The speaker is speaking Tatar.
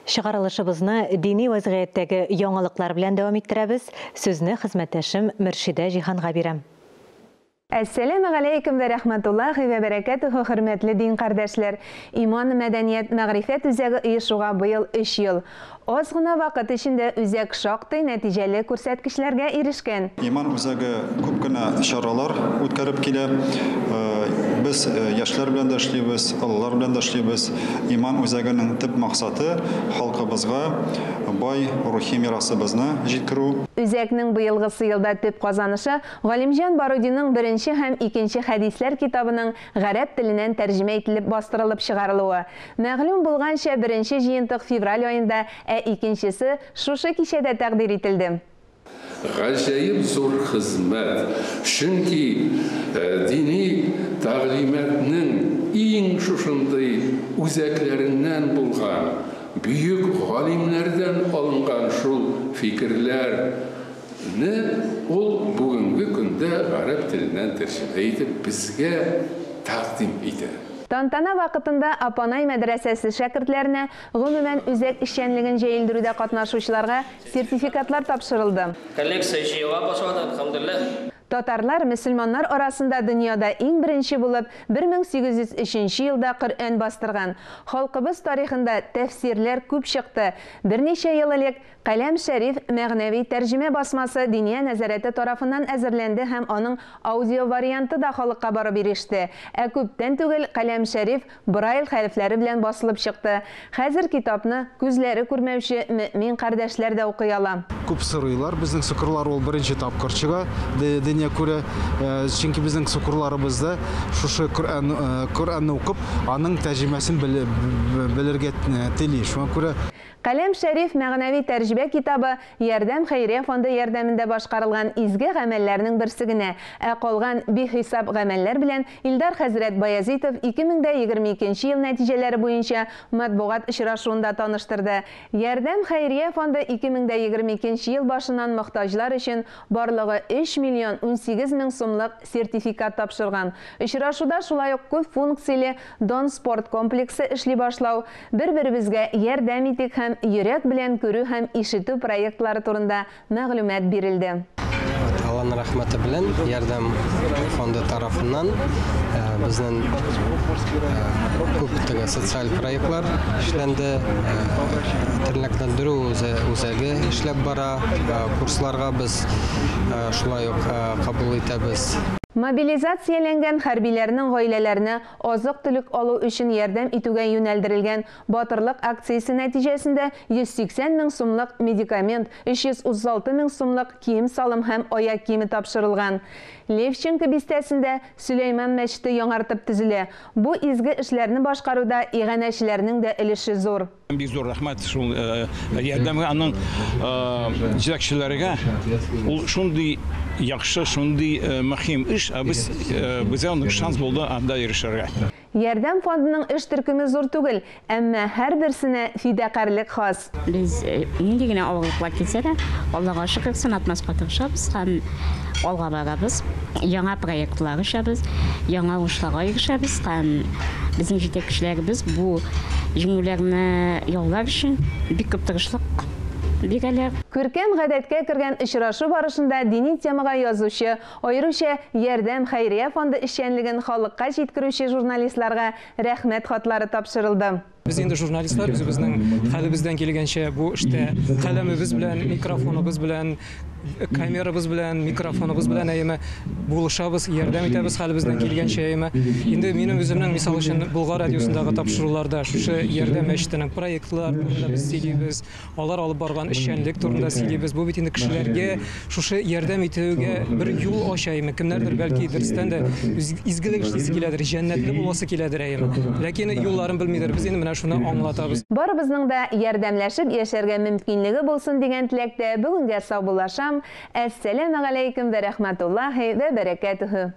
Чыгарылышыбызны дини вәзгыятьтәге яңалыклар белән дәвам иттерәбез. Сүзне хезмәттәшем Мөршидә Җиһанга бирәм. Әссәләмә галәйкүм вә рәхмәтуллаһи вә бәрәкәтүһү, хөрмәтле дин кардәшләр! Иман, мәдәният, мәгърифәт үзәге оешуга быел өч ел. Аз гына вакыт эчендә үзәк шактый нәтиҗәле күрсәткечләргә ирешкән. Иман үзәге күп кенә чаралар үткәреп килә. Без яшьләр белән дә эшлибез, олылар белән дә эшлибез. Иман үзәгенең төп максаты халкыбызга бай рухи мирасыбызны җиткерү. Үзәкнең быелгысы елда төп казанышы Галимҗан Барудиның беренче һәм икенче хәдисләр китабының гарәп теленнән тәрҗемә ителеп бастырылып чыгарылуы. Мәгълүм булганча, беренче җыентык февраль аенда, ә икенчесе шушы кичәдә тәкъдир ителде. Гаҗәеп зур хезмәт, чөнки дини тәгълиматның иң шушындый үзәкләреннән булган бөек галимнәрдән алынган шул фикерләрне ул бүгенге көндә гарәп теленнән тәрҗемә итеп безгә тәкъдим итә. Тантана вакытында Апанай мәдрәсәсе шәкертләренә, гомумән, үзәк эшчәнлеген җәелдерүдә катнашучыларга сертификатлар тапшырылды. Коллекция җыела башлады, әлхәмдүлилләһ. Татарлар, мөселманнар арасында дөньяда иң беренче булып 1803 елда Коръән бастырган. Халкыбыз тарихында тәфсирләр күп чыкты. Берничә ел элек Каләм Шәриф мәгънәви тәрҗемә басмасы Диния нәзарәте тарафыннан әзерләнде һәм аның аудиоварианты да халыкка барып иреште. Ә күптән түгел Каләм Шәриф Брайл хәрефләре белән басылып чыкты. Хәзер китапны күзләре күрмәүче мөэмин кардәшләр дә укый ала. Күп сорыйлар, безнең сукырлар ул беренче тапкыр чыга, дөнья күрә. Чөнки безнең сукырларыбыз да шушы Коръән, Коръәнне укып, аның тәрҗемәсен белергә тели. Шуңа күрә. Каләм Шәриф мәгънәви тәрҗбә китабы Ярдәм хәйрия фонды ярдәмендә башкарылган изге гамәлләрнең берсе генә. Ә калган бихисап гамәлләр белән Илдар хәзрәт Баязитов 2022 ел нәтиҗәләре буенча матбугат очрашуында таныштырды. Ярдәм хәйрия фонды 2022 ел башыннан мохтаҗлар өчен барлыгы 3 миллион 18 мең сумлык сертификат тапшырган. Очрашуда шулай ук күп функцияле Дон спорт комплексы эшли башлау, Бер-беребезгә ярдәм итик һәм Йөрәк белән күрү һәм ишетү проектлары турында мәгълүмат бирелде. Алланың рәхмәте белән Ярдәм фонды тарафыннан безнең күп теге социаль проектлар эшләнде. Тернәкләндерү үзәге эшләп бара. Курсларга без шулай ук кабул итәбез. Мобилизацияләнгән хәрбиләрнең гаиләләренә азык-төлек алу өчен ярдәм итүгә юнәлдерелгән Батырлык акциясе нәтиҗәсендә 180 мең сумлык медикамент, 336 мең сумлык кием-салым һәм аяк киеме тапшырылган. Левченко бистәсендә Сөләйман мәчете яңартып төзелә. Бу изге эшләрне башкаруда иганәчеләрнең дә өлеше зур. Бик зур рәхмәт шул ярдәмгә, аның җитәкчеләргә. Ул шундый яхшы, шундый мөһим эш, ә без безгә андый шанс булды анда ирешергә. Ярдәм фондының эш төркеме зур түгел, әмма һәрберсенә фидакарьлек хас. Без нинди генә авырлыклар килсә дә, Аллага шөкер, сынатмаска тырышабыз һәм алга барабыз. Яңа проектлар ачабыз, яңа уңышларга ирешәбез һәм безнең җитәкчеләребез бу җиңүләрне яулар өчен бик күп тырышлык бирәләр. Күркәм гадәткә кергән очрашу барышында дини темага язучы, аеруча Ярдәм хәйрия фонды эшчәнлеген халыкка җиткерүче журналистларга Рәхмәт хатлары тапшырылды. Без инде журналистлар үзебезнең хәлебездән килгәнчә бу эштә каләмебез белән, микрофоныбыз белән, камерабыз белән, микрофоныбыз белән әйеме булышабыз, ярдәм итәбез хәлебездән килгәнчә әйеме. Инде минем үземнең, мисал өчен, Болгар радиосындагы тапшыруларда шушы Ярдәм мәчетенең проектлар турында без сөйлибез. Алар алып барган эшчәнлек турында сөйлибез. Бу бит инде кешеләргә шушы ярдәм итүгә бер юл ача име. Кемнәрдер бәлки дөрестән дә изгелек эшлисе киләдер, җәннәтле буласы киләдер әйеме. Ләкин юлларын белмидер. Без инде менә шуны аңлатабыз. Барыбызның да ярдәмләшеп яшәргә мөмкинлеге булсын дигән теләктә бүгенгә саубуллашам. Әссәләмегаләйкем вә рәхмәтуллаһи вә бәрәкәтүһү.